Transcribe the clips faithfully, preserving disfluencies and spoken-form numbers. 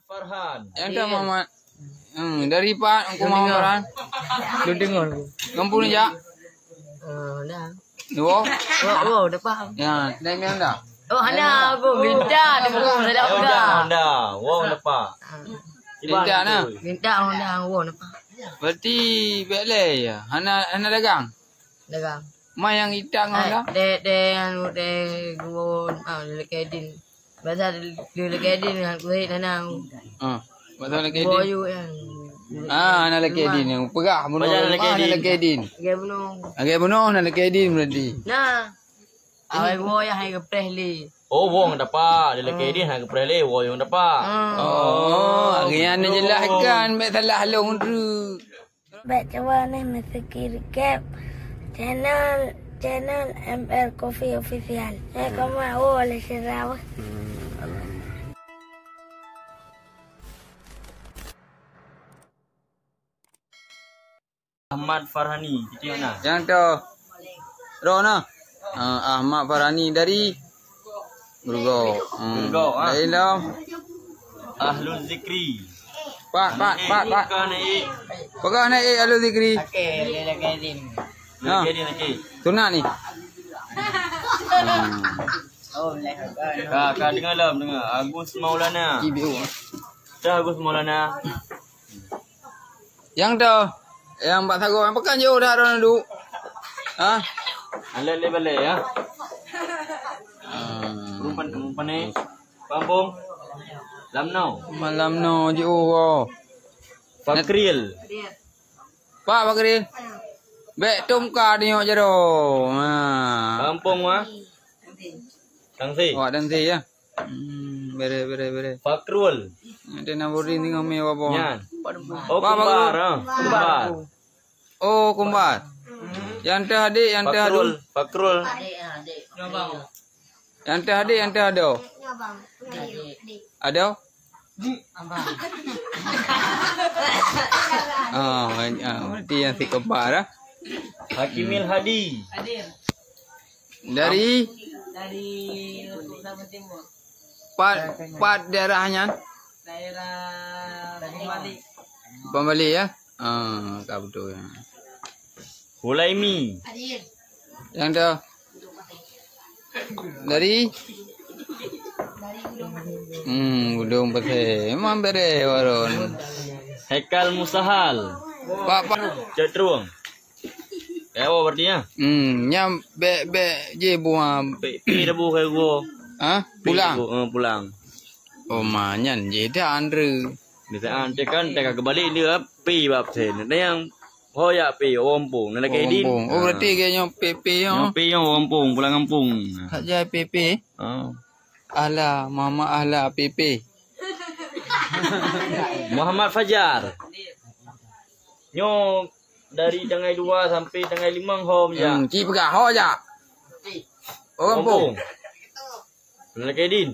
Farhan. Nyang tu Muhammad. Hmm, dari pat Teungku Muhammad Farhan. Lôn deungoe. Kampung ni jak? Eh, dah. Dua. Dua, dua, dapat. Ya, dah yang dah. Oh, hana, aku minta, aku minta. Honda, Honda. Wong dapat. Minta nah. Minta Honda, wong dapat. Berarti bek lé ya. Hana, hana dagang. Dagang. Mai nyang itak ngon dah. Dek, dek, anu, dek, gubon, ah, lelaki din. Biasa lelaki din dengan kulit nanang. Ah, biasa lelaki din. Boyu yang. Ah, anak lelaki din yang peugah bunoe. Lelaki din. Lagi bunoe. Lagi bunoe anak lelaki din berarti. Nah. Awai boy yang hai gepreh li. Oh, wong dapat. Lelaki din hai gepreh li, wong dapat. Oh, hari ni jelaskan, bek salah long tu. Bèk cuba neh meuseuki recap channel, channel M L Coffee Official. Eh, koma, oh, lé sira wah. Ahmad Farhani, titik na. Nyang tu. Roh na. Ah, Ahmad Farhani dari Geureugoe. Hmm. Geureugoe, ha. Laén dah. Ahlu Zikri. Pak, pak, pak, pak. Bukan, eh. Peugah na, eh, Ahlu Zikri. Okey, dia dah kaya ni. Ha. Dia dah kaya. Sunat ni. Hmm. Oh, boleh. Ka, ka, dengar lah, dengar. Agus Maulana. Ibu. Dah Agus Maulana. Nyang tu, nyang bak sagoe, nyang pekan jauh dah orang duduk. Ha? Alat le balai ya. Ah. Rumpan, rumpan ni. Kampung. Lamno. Malam no jauh. Fakril. Pak Fakril. Bèk tungka dinyok jaroe. Ha. Kampung mah. Tangsi. Awak Tangsi ya. Hmm, bere, bere, bere. Fakrul. Ada Naburdin tengah mé waboh. Nyan. Oh, Pak, Kembar, Pak. Ah. Kembar. Oh, Kembar. Yang teh adik, yang teh Fakrul, adu. Fakrul. Yang teh adik, yang teh ado. Ado? Oh, ah, berarti yang si kembar, ah. Hakimil Hadi. Dari? Dari Kota Timur. Pat, pat daerah nyan? Daerah Pembali. Pembali, ya? Ah, ka beutôi. Hulaimi. Yang tu. Dari? Hmm, Udong Pasé. Memang bere warong. Haikal Musahal. Pak, pak. Cok Trueng. Kayak apa berarti ya? Hmm, nyam bek, bek je buah. Pi, pi rebu kayak gua. Ha? Pi pulang. Rebu, eh, pulang. Oh, ma nyan je dah andre. Biasa ante kan tak kembali dia pi bab sen. Ada yang hoyak pi orang pung. Nak lagi din. Oh, berarti dia nyong pi, pi nyong. Nyong pi nyong orang pung, pulang kampung. Tak jai pi, pi. Oh. Ahla, Mama Ahla, pi, pi. Muhammad Fajar. Nyoe dari tanggai dua sampai tanggai limong hom ya. Hmm, ci peugah ho jak. Oh, kampung. Kampung. Lelaki din.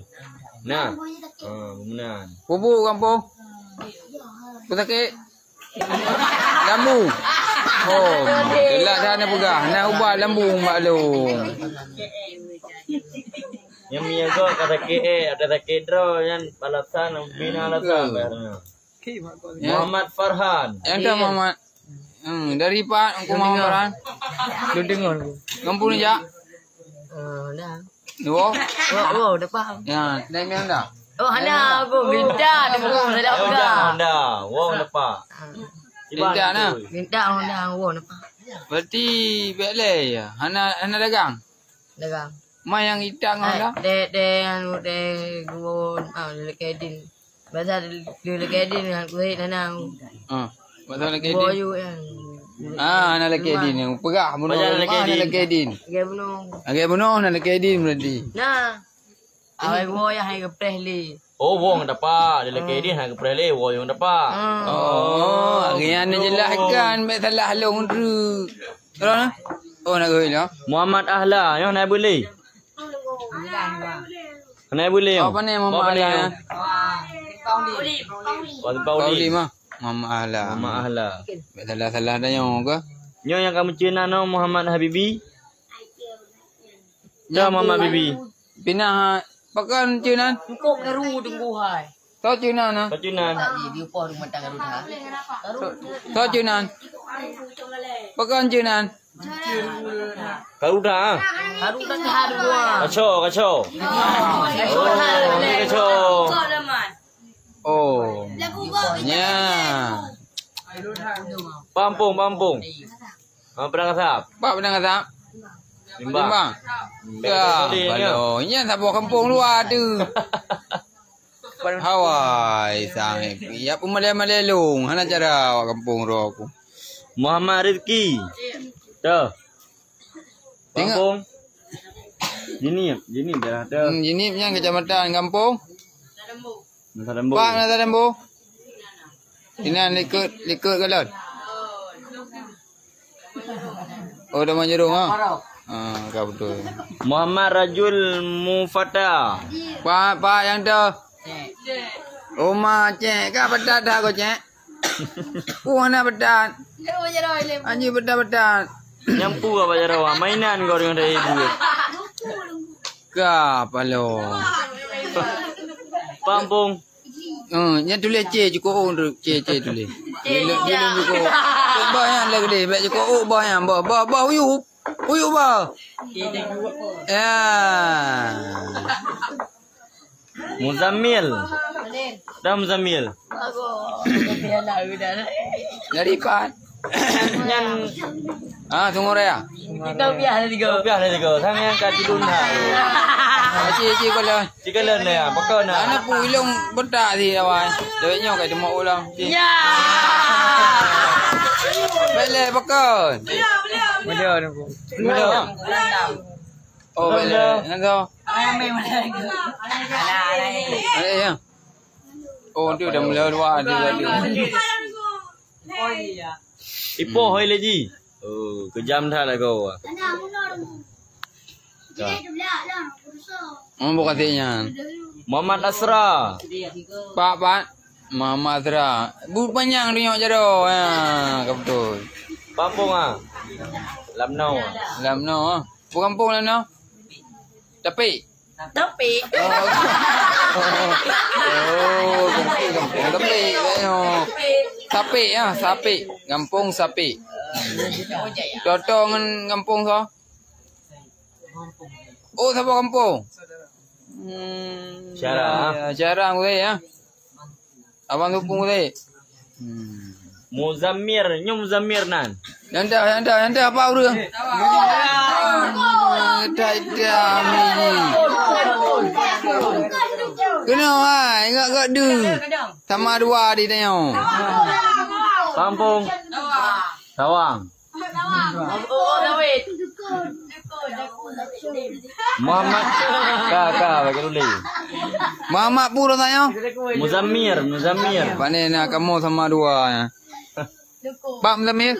Nah. Ha, benar. Pupu kampung. Pusakit. Lambu. Oh, jelas dah na peugah. Na ubat lambu bak lu. Yang minyak gok kata ke eh, ada sakit draw yang alasan bina alasan. Hmm. Bayarnya. Ya. Muhammad Farhan. Yang tu Muhammad. Hmm, dari Pak Engku Muhammad Farhan. Lu dengar. Kampung ni jak? Eh, dah. Dua? Oh, oh, dah faham. Ya, dah yang dah. Oh, hana, aku minta, dia pun dah pegang. Honda, Honda. Wong dapat. Minta nah. Minta Honda, wong dapat. Berarti bek lé ya. Hana, hana dagang. Dagang. Mai nyang itak ngon dah. Dek, dek, anu, dek, gubon, ah, lelaki din. Biasa lelaki din dengan kulit nanang. Ah, biasa lelaki din. Boyu yang. Ah, anak lelaki din yang peugah bunoe. Lelaki din. Lagi bunoe. Lagi bunoe anak lelaki din berarti. Nah. Awai boy yang hai gepreh li. Oh, wong dapat. Lelaki din hai gepreh li, wong yang dapat. Oh, hari ni jelaskan, bek salah long tu. Terus, oh, nak goi lah. Muhammad Ahla, nyoe na boleh. Na boleh. Apa ni Muhammad Ahla? Pauli mah. Muhammad Ahla. Muhammad Ahla. Salah-salah dah nyoe ke? Nyoe yang kamu cina no Muhammad Habibi. Ya Muhammad Habibi. Pinah pakan cina. Engkau keru tunggu hai. Soe ceunan na? Soe ceunan? Di, di upoh rumoh tangga Garuda. Soe, soe ceunan? Pakon ceunan? Garuda, ah. Garuda ka dua. Kaco, kaco. Oh, ini kaco. Oh. Nya. Pampung, pampung. Ah, Padang Asap. Pak Padang Asap. Limbang. Limbang. Hmm, ya, betul dia. Balo. Nya saboh kampung luwa tu. Hawai, sang. Ya, peumalée-malée lôn. Hana cara awak kampung roh aku. Muhammad Rizki. Tuh. Tengok. Kampung. Jinip, Jinip daerah tu. Hmm, Jinip nyan kecamatan kampung. Nasa Lembu. Pak, Nasa Lembu. Inan likot, likot galon. Oh, dah Manjurung, ha? Ah, ka betul. Muhammad Rajul Mufata. Pak, Pak, yang tu. Oma cek, ka betul dah kau cek. Puh na betul. Anjing betul-betul. Nyampu apa cara wah? Mainan kau dengan dari ibu. Ka palo. Pampung. Eh, nyan tuléh C, cukup O tu, C, C tuléh. Di lôn, di lôn cukup O. Bah nyan lagèe deh, bèk cukup O bah nyan, bah, bah, bah, uyup. Uyup bah. Ya. Muzammil. Dah Muzammil. Dari Ipan. Nyan. Ah, Sungai Raya. Kita biar lah tiga. Biar lah tiga. Sama yang kat Tidun dah. Cik, cik, kalau. Cik, kalau ni, apa kau nak? Anak pun ilong bentak sih, lawan. Dawai nyoh kat tempat ulang. Cik. Ya. Balik, apa kau? Beliau, beliau, beliau. Beliau. Oh, balik. Nak kau? Alah, ya. Oh, tu dah mula luar dia tadi. Ipoh hai lagi. Oh, kejam dah lah kau. Dah. Oh, bukan nyan. Muhammad Asra. Pak, Pak. Muhammad Asra. Bu panjang dunyok jaroe. Ha, ka betul. Pampung ah. Lamno. Lamno ah. Bu kampung Lamno. Tapi Tapi. Oh. Oh, gampông, gampông. Tapi, eh, oh. Sapek, ya, Sapek. Gampông Sapek. Toto ngon gampông soe? Oh, saboh gampông. Hmm, Syara. Ya, ya, Syara, weh, ya. Abang Supung tadi. Hmm. Muzammir, nyoe Muzammir nan. Nyang dah, nyang dah, nyang dah, apa ureueng? Dah, dah, ni. Kena, hai, ingat kat dia. Sama dua di tengok. Pampung. Tawang. Muhammad. Ka, ka, bagi tulis. Muhammad pun rasanya. Muzammir, Muzammir. Pane na kamu sama dua ya. Pak Muzammir?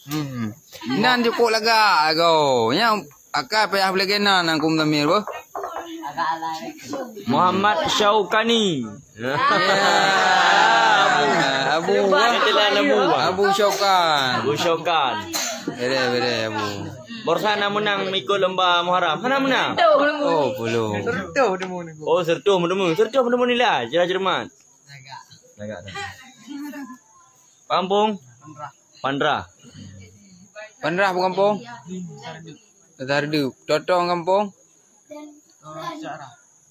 Hmm. Nan cukup lagak go. Nya akai payah beulagak nan aku Muzammir beuh. Muhammad Syaukani. Ya. Abu. Abu. Abu Syaukan. Abu Syaukan. Bere, bere, Abu. Barusan na meunang ikut lomba Muharram. Hana meunang? Oh, belum. Oh, sertuh meudemu. Sertuh meudemu nilai. Jelas cermat. Lagak dah. Pampung? Pandrah. Pandrah bukan pong? Sardu. Toto kampung?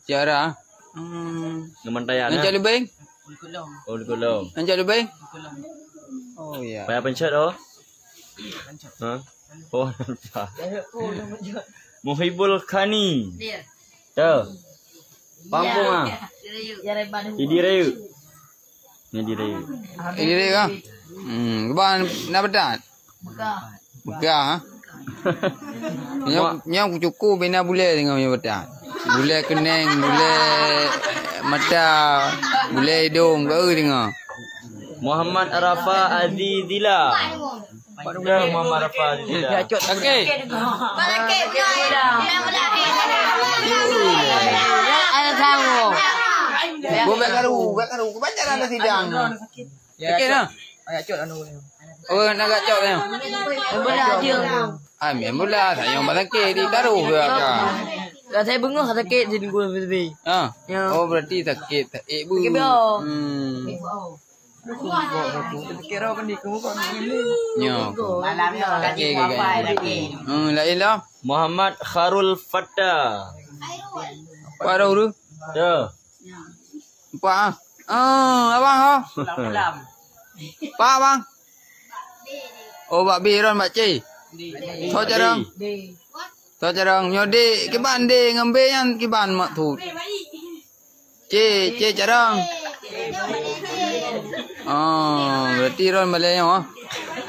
Syara. Hmm. Nyoman Tayan. Nan cak leubeng? Oh, di Kolong. Nan cak leubeng? Oh, ya. Payah pencet, oh. Ha? Oh, nampak. Muhibul Khani. Dia. Tu. Pampung ah. Idi Rayu. Idi Rayu. Ni Idi Rayu. Idi Rayu ah. Hmm, keban na betat. Megah. Megah ah. Nyang, nyang kucuku bina bulèe dengan nyang betat. Bulèe keuneng, bulèe mata, bulèe idong, baru dengar. Muhammad Arafa Azizila. Pada Muhammad Rafa Azizila. Okey. Bukan karu, bukan karu. Kebanyakan ada sidang. Okey lah. Oh, nak gacok tengok. Bola aja. Ah, main bola, sayang basangke ditaruh ke akak. Rasai beungoh sakét di teungku leubeh-leubeh. Ah. Ya. Oh, berarti sakét, sakét bu. Sakét bu. Hmm. Ya. Malam ni orang kaji apa lagi? Hmm, lain lah. Muhammad Kharul Fattah. Apa dah urus? Dah. Empat ah. Oh, abang oh. Pak bang. Oh, bak B ron bak C. Soe carông? Soe carông? Nyoe D, kiban D ngon B nyan kiban maksud. C, C carông. Oh, berarti ron balèe nyoe ah.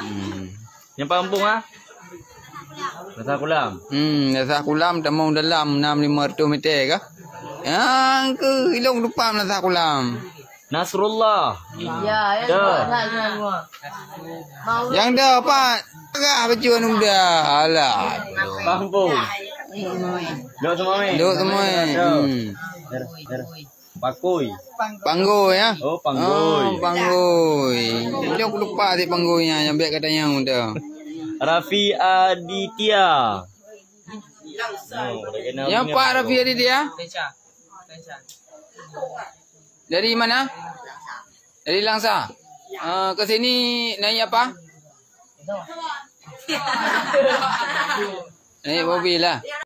Hmm. Nyang pampung ah? Meunasah Kulam. Hmm, Meunasah Kulam tamong dalam enam lima ratus meter kah? Nyang keu ilong lupa Meunasah Kulam. Nasrullah. Ya, ya. Dah. Nyang dah, Pak. Agak bacut anu dah. Alah. Pampung. Dok semua. Dok semua. Dah. Hmm. Dah, dah. Pakui. Panggui, ya? Oh, Panggui. Oh, Panggui. Dia aku lupa si Panggui nya, yang biar kata yang muda. Raffi Aditya. Oh, dah kenal. Yang ni Pak apa? Raffi Aditya? Dari mana? Dari Langsa. Ah, ke sini naik apa? Naik mobil lah.